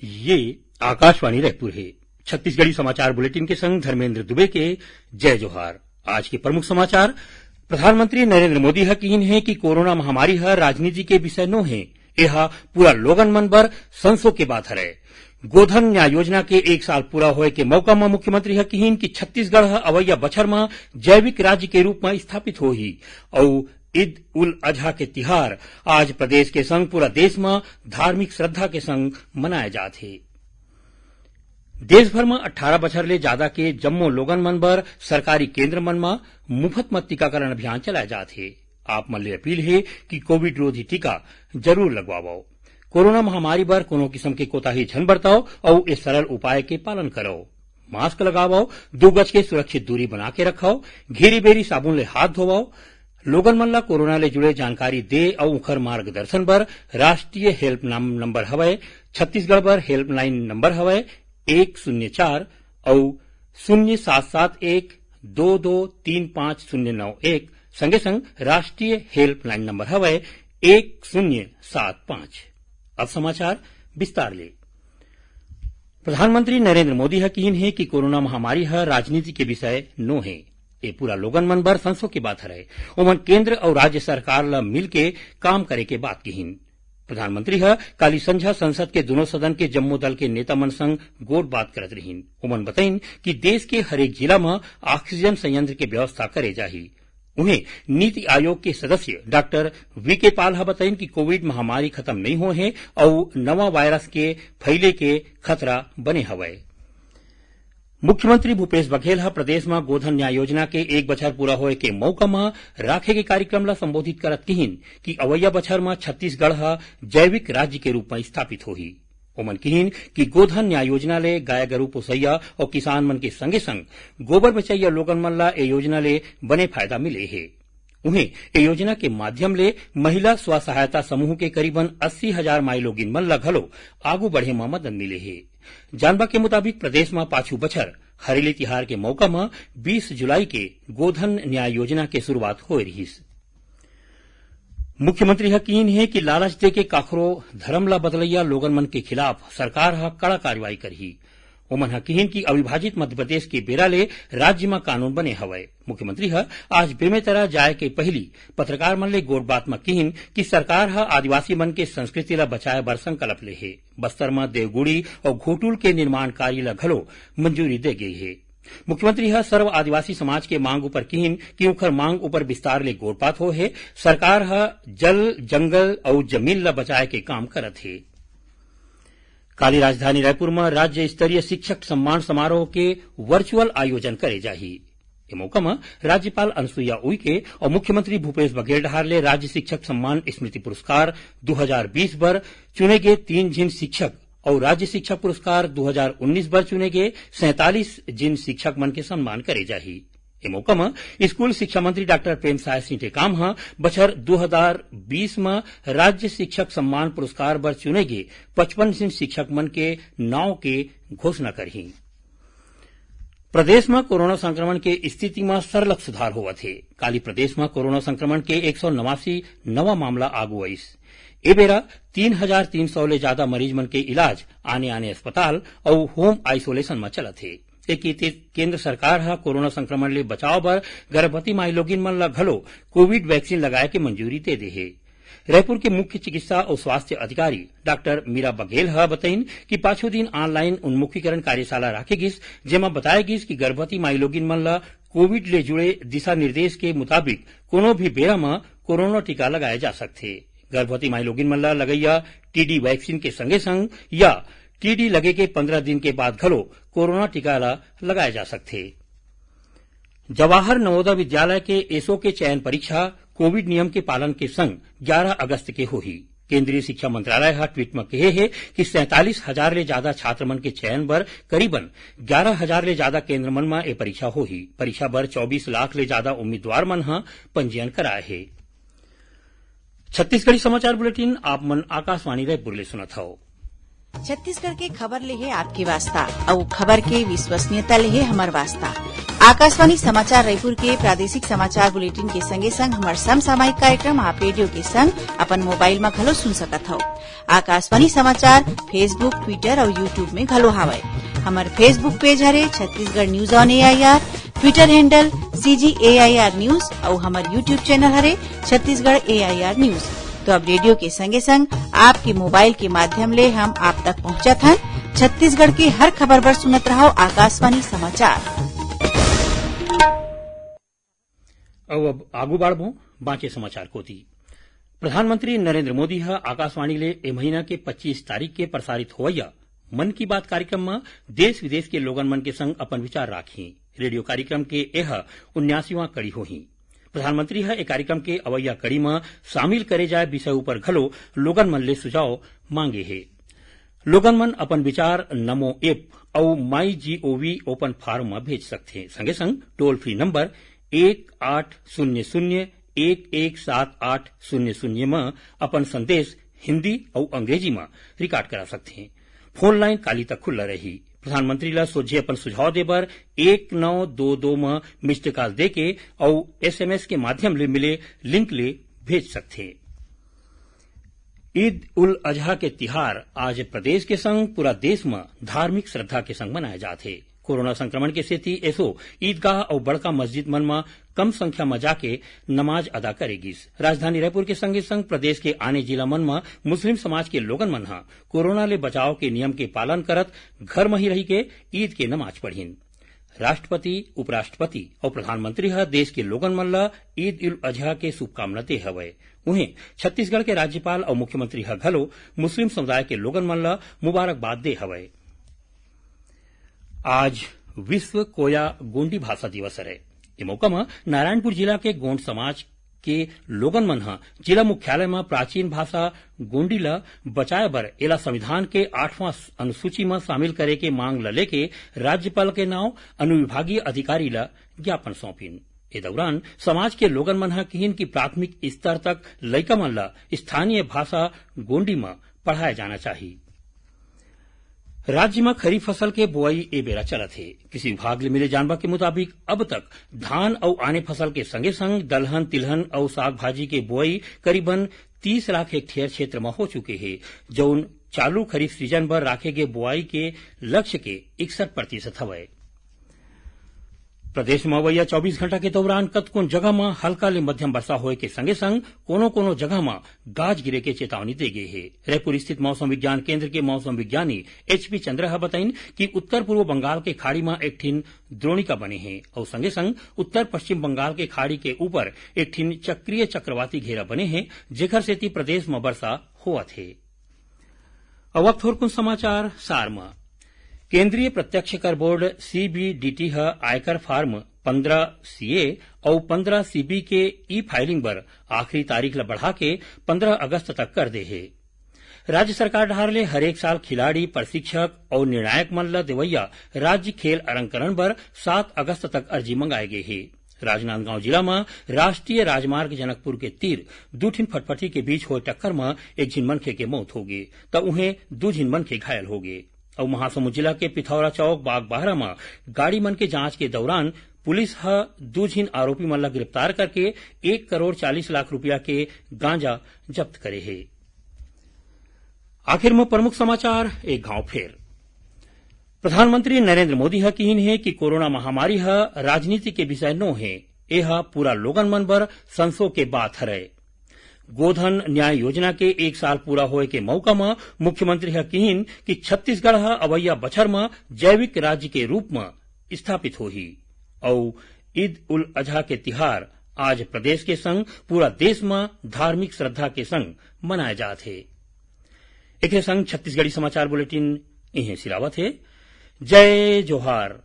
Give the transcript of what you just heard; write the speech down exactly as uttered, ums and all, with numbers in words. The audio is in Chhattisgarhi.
ये आकाशवाणी रायपुर हे। छत्तीसगढ़ी समाचार बुलेटिन के संग धर्मेंद्र दुबे के जय जोहार। आज के प्रमुख समाचार। प्रधानमंत्री नरेंद्र मोदी ह किहिन हे कि कोरोना महामारी ह राजनीति के विषय नो हे, एहा पूरा लोगन मन बर संसो के बात हरय। गोधन न्याय योजना के एक साल पूरा होए के मौका म मुख्यमंत्री ह किहिन कि छत्तीसगढ़ ह अवइया बछर म जैविक राज्य के रूप म स्थापित होही। अउ ईद उल अजहा के तिहार आज प्रदेश के संग पूरा देश म धार्मिक श्रद्धा के संग मनाए जात हे। देश भर म अट्ठारह बछर ले जादा के जम्मो लोगन मन बर सरकारी केंद्र मन म मुफ्त म टीकाकरण अभियान चलाए जात हे। आप मन ले अपील हे कि कोविड रोधी टीका जरूर लगवावव। कोरोना महामारी बर कोनो किसम के कोताही झन बरतव अउ ए सरल उपाय के पालन करव। मास्क लगावव, दू गज के सुरक्षित दूरी बना के रखव, घेरी बेरी साबुन ले हाथ धोवव। लोगन मन ला कोरोना ले जुड़े जानकारी दे अउ उखर मार्गदर्शन बर राष्ट्रीय हेल्प नाम नंबर हवय, छत्तीसगढ़ बर हेल्पलाइन नंबर हवय एक शून्य चार अउ शून्य सात सात एक दो दो तीन पाँच शून्य नौ एक। संगे संग राष्ट्रीय हेल्पलाइन नंबर हवय एक शून्य सात पाँच। अब समाचार विस्तार ले। प्रधानमंत्री नरेंद्र मोदी ह किहिन हे कि कोरोना महामारी ह राजनीति के विषय नो हे, ए पूरा लोगन मन बर संसो के बात हरय। ओमन केंद्र अउ राज्य सरकार ल मिलके काम करे के बात किहिन। प्रधानमंत्री ह काली संझा संसद के दुनों सदन के जम्मो दल के नेता मन संग गोठ बात करत रिहिन। ओमन बतइन कि देश के हरेक जिला म ऑक्सीजन संयंत्र के व्यवस्था करे जाही। उहें, नीति आयोग के सदस्य डॉक्टर वी के पाल ह बतइन कि कोविड महामारी खत्म नइ होए हे अउ नवा वायरस के फैले के खतरा बने हवय। मुख्यमंत्री भूपेश बघेल ह प्रदेश म गोधन न्याय योजना के एक बछर पूरा होए के मौका म राखे के कार्यक्रम ल संबोधित करत किहिन कि अवइया बछर म छत्तीसगढ़ ह जैविक राज्य के रूप म स्थापित होही। ओमन किहिन कि गोधन न्याय योजना ले गाय गरू पोसइया अउ किसान मन के संगे संग गोबर बेचइया लोगन मन ल ए योजना ले बने फायदा मिले हे। उहें, ए योजना के माध्यम ले महिला स्व सहायता समूह के करीबन अस्सी हजार माईलोगिन मन ल घलो आगू बढ़े म मदद मिले हे। जानबा के मुताबिक, प्रदेश म पाछू बछर हरेली तिहार के मौका म बीस जुलाई के गोधन न्याय योजना के शुरुआत होए रिहिस। मुख्यमंत्री ह किहिन हे कि लालच देके काखरो धरम ल बदलइया लोगन मन के खिलाफ सरकार ह कड़ा कार्रवाई करही। ओमन ह किहिन कि अविभाजित मध्य प्रदेश के बेरा ले राज्य म कानून बने हवय। मुख्यमंत्री ह आज बेमेतरा जाय के पहिली पत्रकार मन ले गोठबात म किहिन कि सरकार ह आदिवासी मन के संस्कृति ल बचाए बर संकल्प ले हे। बस्तर म देवगुड़ी अउ घोटुल के निर्माण कार्य ल घलो मंजूरी दे गे हे। मुख्यमंत्री ह सर्व आदिवासी समाज के मांग उपर किहिन कि उंखर मांग उपर विस्तार ले गोठबात होए हे। सरकार ह जल, जंगल अउ जमीन ल बचाए के काम करत हे। काली राजधानी रायपुर म राज्य स्तरीय शिक्षक सम्मान समारोह के वर्चुअल आयोजन करे जाही। ए मौका म राज्यपाल अनुसुईया उइके अउ मुख्यमंत्री भूपेश बघेल डहार ले राज्य शिक्षक सम्मान स्मृति पुरस्कार दू हजार बीस बर चुने गे तीन झिन शिक्षक अउ राज्य शिक्षक पुरस्कार दू हजार उन्नीस बर चुने गे सैंतालीस झिन शिक्षक मन के सम्मान करे जाही। ए मौका म स्कूल शिक्षा मंत्री डॉक्टर प्रेमसाय सिंह टेकाम ह बछर दू हजार बीस म राज्य शिक्षक सम्मान पुरस्कार बर चुने गे पचपन झिन शिक्षक मन के नांव के घोषणा करही। प्रदेश म कोरोना संक्रमण के स्थिति म सरलग सुधार होवत हे। काली प्रदेश म कोरोना संक्रमण के एक सौ नवासी नवा मामला आगू आइस। ए बेरा तीन हजार तीन सौ ले जादा मरीज मन के इलाज आने-आने अस्पताल अउ होम आइसोलेशन म चलत हे। एके तीर केंद्र सरकार ह कोरोना संक्रमण ले बचाव बर गर्भवती माईलोगिन मन ल घलो कोविड वैक्सीन लगाए के मंजूरी दे दे हे। रायपुर के मुख्य चिकित्सा अउ स्वास्थ्य अधिकारी डॉक्टर मीरा बघेल ह बतइन कि पाछू दिन ऑनलाइन उन्मुखीकरण कार्यशाला राखे गिस, जेमा बताए गिस कि गर्भवती माईलोगिन मन ल कोविड ले जुड़े दिशा निर्देश के मुताबिक कोनो भी बेरा म कोरोना टीका लगाए जा सकथे। गर्भवती माईलोगिन मन ल लगइया टीडी वैक्सीन के संगे संग या टीडी लगे के पंद्रह दिन के बाद घलो कोरोना टीका ल लगाए जा सकथे। जवाहर नवोदय विद्यालय के एसओ के चयन परीक्षा कोविड नियम के पालन के संग ग्यारह अगस्त के होही। केंद्रीय शिक्षा मंत्रालय ह ट्वीट म कहे हे कि सैंतालीस हजार ले जादा छात्र मन के चयन बर करीबन ग्यारह हजार ले जादा केंद्र मन म ए परीक्षा होही। परीक्षा बर चौबीस लाख ले जादा उम्मीदवार मन ह पंजीयन कराए हे। छत्तीसगढ़ी समाचार बुलेटिन आप मन आकाशवाणी रायपुर ले सुनत हव। छत्तीसगढ़ के खबर ले हे आपके वास्ता, अउ खबर के विश्वसनीयता ले हे हमर वास्ता। आकाशवाणी समाचार रायपुर के प्रादेशिक समाचार बुलेटिन के संगे संग हमर समसामयिक कार्यक्रम आप रेडियो के संग अपन मोबाइल म घलो सुन सकत हव। आकाशवाणी समाचार Facebook, Twitter अउ YouTube में घलो हावय। हमर Facebook पेज हरे Chhattisgarh news on AIR, Twitter handle CG AIR news अउ हमर YouTube चैनल हरे छत्तीसगढ़ एआईआर न्यूज। तो अब रेडियो के संगे संग आपके मोबाइल के माध्यम ले हम आप तक पहुंचत हन। छत्तीसगढ़ के हर खबर बर सुनत रहव आकाशवाणी समाचार। अउ अब आगू बाढ़बो बांचे समाचार कोती। प्रधानमंत्री नरेंद्र मोदी ह आकाशवाणी ले ए महीना के पच्चीस तारीख के प्रसारित होवइया मन की बात कार्यक्रम म देश विदेश के लोगन मन के संग अपन विचार राखही। रेडियो कार्यक्रम के एह उन्यासीवां कड़ी होही। प्रधानमंत्री ह ए कार्यक्रम के अवइया कड़ी म शामिल करे जाय विषय उपर घलो लोगन मन ले सुझाव मांगे हे। लोगन मन अपन विचार नमो ऐप अउ माई जीओवी ओपन फॉर्म म भेज सकथे। संगे संग टोल फ्री नंबर एक आठ शून्य शून्य एक एक सात आठ शून्य शून्य म अपन संदेश हिंदी अउ अंग्रेजी म रिकॉर्ड करा सकथे। फोन लाइन काली तक खुल्ला रही। प्रधानमंत्री ल सोझे अपन सुझाव दे बर एक नौ दो दो म मिस्ड कॉल देके अउ एसएमएस के माध्यम ले मिले लिंक ले भेज सकथे। ईद उल अजहा के तिहार आज प्रदेश के संग पूरा देश म धार्मिक श्रद्धा के संग मनाए जात हे। कोरोना संक्रमण के सेती एसो ईदगाह अउ बड़का मस्जिद मन म कम संख्या म जाके नमाज अदा करे गिस। राजधानी रायपुर के संगे संग प्रदेश के आने जिला मन म मुस्लिम समाज के लोगन मन ह कोरोना ले बचाव के नियम के पालन करत घर म ही रहिके ईद के नमाज पढ़िन। राष्ट्रपति, उपराष्ट्रपति अउ प्रधानमंत्री ह देश के लोगन मन ल ईद उल अजहा के शुभकामना दे हवय। उहें, छत्तीसगढ़ के राज्यपाल अउ मुख्यमंत्री ह घलो मुस्लिम समुदाय के लोगन मन ल मुबारकबाद दे हवय। आज विश्व कोया गोंडी भाषा दिवस हरय। ए मौका म नारायणपुर जिला के गोंड समाज के लोगन मन ह जिला मुख्यालय म प्राचीन भाषा गोंडी ल बचाए बर एला संविधान के आठवां अनुसूची म शामिल करे के मांग ल लेके राज्यपाल के नांव अनुविभागीय अधिकारी ल ज्ञापन सौंपिन। ए दौरान समाज के लोगन मन ह किहिन कि प्राथमिक स्तर तक लइका मन ल स्थानीय भाषा गोंडी म पढ़ाए जाना चाही। राज्य म खरीफ फसल के बोआई ए बेरा चलत हे। कृषि विभाग ले मिले जानबा के मुताबिक अब तक धान अउ आने फसल के संगे संग दलहन, तिलहन अउ साग भाजी के बोआई करीबन तीस लाख हेक्टेयर क्षेत्र म हो चुके हे, जउन चालू खरीफ सीजन बर राखे गे बोआई के लक्ष्य के इकसठ प्रतिशत हवय। प्रदेश म अवइया चौबीस घंटा के दौरान कतकोन जगह म हल्का ले मध्यम वर्षा होए के संगे संग कोनो-कोनो जगह म गाज गिरे के चेतावनी दे गे हे। रायपुर स्थित मौसम विज्ञान केंद्र के मौसम विज्ञानी एचपी चंद्र ह बताइन कि उत्तर पूर्व बंगाल के खाड़ी म एक ठिन द्रोणिका बने हे अउ संगे संग उत्तर पश्चिम बंगाल के खाड़ी के ऊपर एक ठिन चक्रीय चक्रवाती घेरा बने हे, जेखर सेती प्रदेश म वर्षा होवत हे। अब वक्त थोरकुन समाचार सार म। केंद्रीय प्रत्यक्ष कर बोर्ड सीबीडीटी ह आयकर फॉर्म पंद्रह सीए अउ पंद्रह सीबी के ई फाइलिंग बर आखिरी तारीख ल बढ़ा के पंद्रह अगस्त तक कर दे हे। राज्य सरकार डहार ले हरेक साल खिलाड़ी, प्रशिक्षक अउ निर्णायक मन ल देवइया राज्य खेल अलंकरण बर सात अगस्त तक अर्जी मंगाए गे हे। राजनांदगांव जिला म राष्ट्रीय राजमार्ग जनकपुर के तीर दू ठिन फटफटी के बीच होए टक्कर म एक झिन मनखे के मौत होगे, त उहें दू झिन मनखे घायल होगे। अउ महासमुंद जिला के पिथौरा चौक बागबाहरा म गाड़ी मन के जांच के दौरान पुलिस ह दू झिन आरोपी मन ल गिरफ्तार करके एक करोड़ चालीस लाख रुपया के गांजा जब्त करे हे। आखिर म प्रमुख समाचार एक घांव फेर। प्रधानमंत्री नरेंद्र मोदी ह किहिन हे कि कोरोना महामारी ह राजनीति के विषय नो हे, ए ह पूरा लोगन मन बर संसो के बात हरय। गोधन न्याय योजना के एक साल पूरा होए के मउका म मुख्यमंत्री ह किहिन कि छत्तीसगढ़ ह अवइया बछर म जैविक राज्य के रूप म स्थापित होही अउ ईद उल अजहा के तिहार आज प्रदेश के संग पूरा देश म धार्मिक श्रद्धा के संग मनाए जात हे। एकरे संग छत्तीसगढ़ी समाचार बुलेटिन इहें सिरावत हे। जय जोहार।